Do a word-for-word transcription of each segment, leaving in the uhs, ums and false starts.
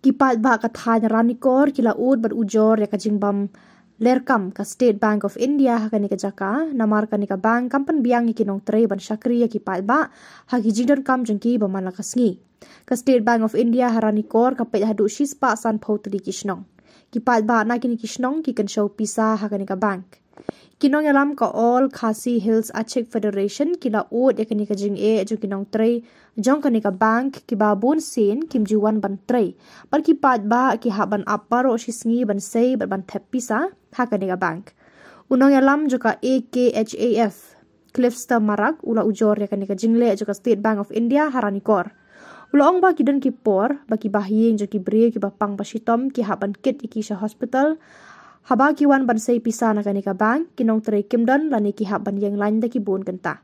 Ki paidbah ka thaiñ Ranikor ki la ud bad ujor ïa ka jingbam ler kam ka State Bank of India ha kane ka jaka, namar kane ka bank kam pynbiang ïa ki nongtrei ban shakri ïa ki paidbah ha ki jingdonkam jong ki ba man la ka sngi. Ka State Bank of India ha Ranikor ka peit haduh shispah sanphew tylli ki shnong. Ki paidbah na kine ki shnong ki kynshew pisa ha kane ka bank. Ki nongïalam ka All Khasi Hills Acheck Federation ki la ud ïa kane ka jingeh jong ki nongtrei jong kane ka bank kiba bun sien kim ju wan ban trei bad ki paidbah ki hap ban ap baroh shi sngi ban sei bad ban thep pisa ha kane ka bank. U nongïalam jong ka A K H A F, Cliffster Marak, u la ujor ïa kane ka jingleh jong ka State Bank of India ha Ranikor. U la ong ba ki don ki por ba ki bahaïing jong ki briew kiba pang ba shitom ki hap ban kit ïa ki sha hospital haba ki wan ban sei pisa na kane ka bank, ki nongtrei kim don lane ki hap ban ïeng lain da ki bun kynta.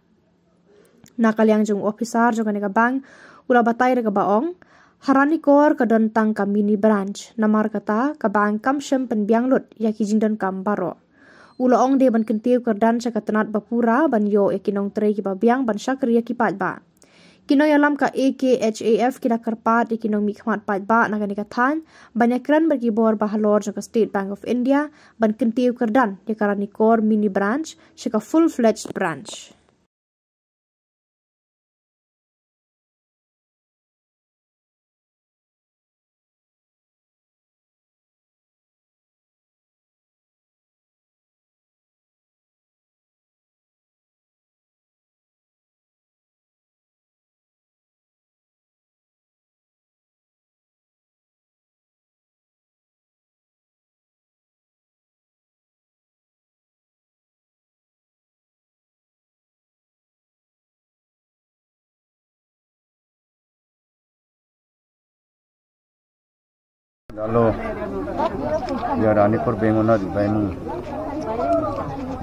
Na ka liang jong u ophisar jong kane ka bank u la batai da kaba ong, ha Ranikor ka don tang ka mini branch, namar kata ka bank kam shym pynbiang lut ïa ki jingdonkam baroh. U la ong dei ban kyntiew kyrdan sha ka tnat ba pura ban ïoh ïa ki nongtrei kiba biang ban shakri ïa ki paidbah. Ki nongïalam ka A K H A F ki la kyrpad ïa ki nongmihkhmat paidbah na kane ka thaiñ ban ïakren bad ki bor ba halor jong ka State Bank of India ban kyntiew kyrdan ïa ka Ranikor mini branch sha ka full fledged branch. Dalo, ïa Ranikor beng ona ribai mu.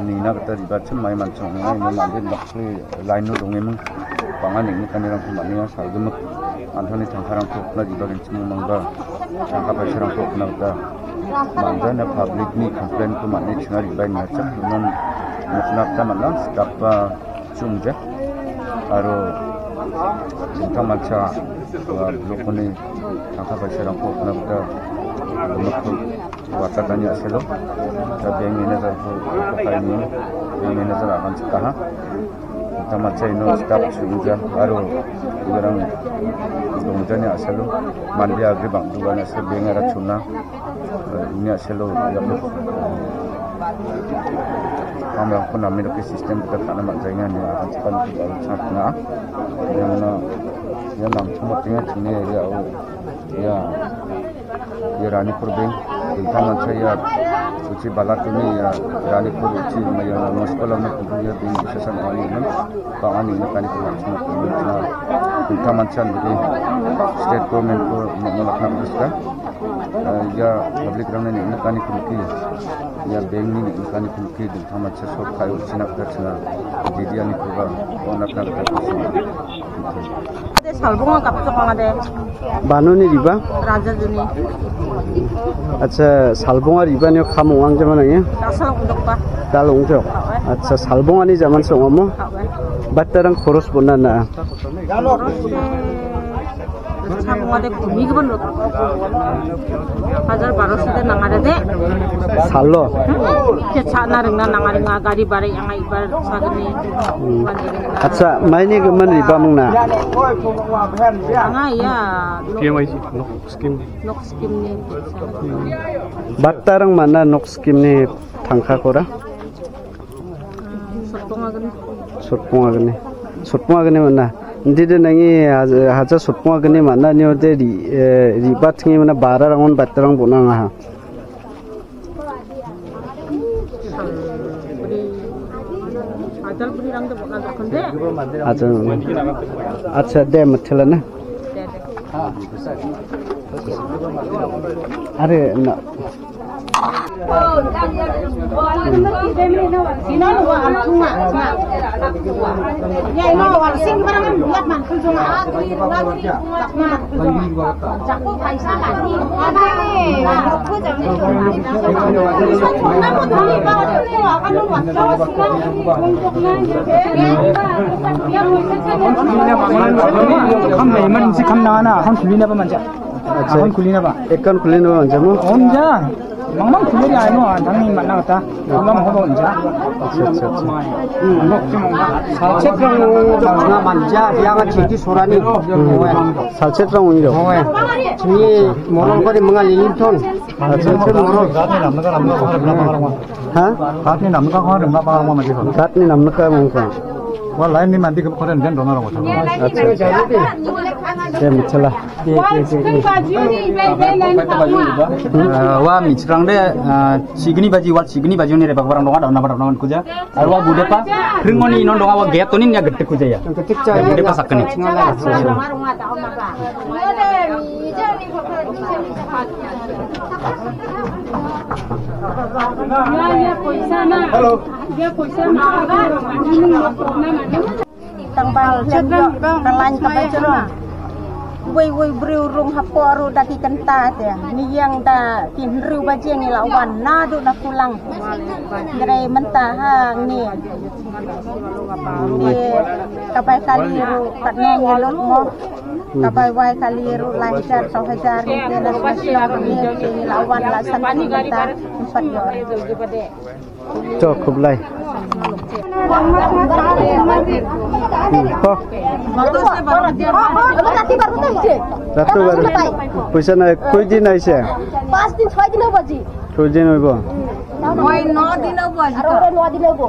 Ni na kata ribai chim mai man chong ngai mo man den bak kli line no dong emu. Pangan ini kani rang kumat ni asal gemek. Anthony thangka rang tuk na ribai gen chim mang ba. Thangka paisa rang tuk na kata. Manja na public ni complain kumat ni chuna ribai na chak. Nan mukna kata man lang stop ba. Chumja. Aro, tang mancha, wa, blok ni, tang ka paisa rang ko, na bda, blok ko, wa, ta tanya selo, ta bank manager ko, ko kai ni, bank manager akan sekaha. Tang mancha ino stop chumja, aro, ibarang, dongja ni aselo, mandia agri bang, duga na se bank ara chuna. Ini aselo ya. Amra pun amir ke system kita kana mat jaingan ya, akan cepat kita baru chat na. Yang na, yang nang cuma tinggal sini ya, oh, ya. Ya Ranipur bank, kita macam ya, uci balat ini ya, Ranipur uci ya, maskala na kudu ya, bank bisa sana ini, bang ini ini kani kudu cuma, kita macam begini, state government ko menolak nak bisa. Ah, ya, public rang ne ne kani kumki. Ya, bank ni ne kani kumki, ding tama cha sok kai u chinak da chana. Didi ani kuba, onak na da. Ade Salbong kap to kang ade. Bano ni riba? Raja Juni. Acha, Salbong riba ni khamung ang jaman ya? Dasa ung jok pa. Dal ung jok. Acha, Salbong ani jaman song amo? Awe. Batarang khorus bona na. Hajar baroso de nang ada de. Salo. Ke cha na ring na nang ada nga gari bare yang ai bar sagni. Hmm. Acha, mai ni ke man riba mung na. Anga ya. P M I C, nok scheme. Nok scheme ni. Batarang mana nok scheme ni thangka kora? Sotpong agni. Sotpong agni. Sotpong agni mana. Ndi de nangi haja, haja sotpong agni mana ni ode ri, eh, ri bat ngi mana bara rangon bat rang bona nga ha. Hajar bri rang de bona dokhon de. Haja. Acha de mathela na. Are na. Kam emergency kam na na, kam suli na ba manja. Acha. Account khuli na ba? Account khuli na ba, jamo? On ja. Mang mang khuli ri ai mo, thang ni mana ta. Mang mang ho ba on ja. Acha, acha, acha. Salchet rang na manja, dia nga chiti sorani. Hmm. Salchet rang uni do. Ni moral ko di mengal ini ton. Acha, acha. Moral. Ha? Kat ni nam ka ko, nam ka pa mo ma di ko. Kat ni nam ka mo ko. Wa lai ni man di ko den den dona ro. Acha, acha. Ye, michala. Wa mi chirang de, ah, signi baji, wal signi baji ni re bak barang donga, dona barang donga kuja. Arwa bude pa, ringoni non donga wa gate tonin ya gete kuja ya. Gete pa sakni. Hello. Tang ba len ïoh ka lain kaba jrong. Wei wei briew rung hapoh ruh da ki kynta te. Ni ïeng da ki hynriew baje ngi la wan naduh na Kulang. Hynrei mynta ha ngi. Te ka bai kali ruh katno ngi lut mo. Ka bai wai kali ruh lai hajar saw hajar ngi te na sna sna ngi te ngi la wan la san ki kynta. Empat ïoh. To, khublai. Hmm, to. Ratu baru. Pisa na koi din aise? Pas din, choi din hobo ji. Koi din hobo? Moi no din hobo ji. Aro aro no din hobo.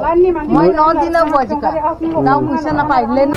Moi no din hobo ji ka. Tau pisa na pai len.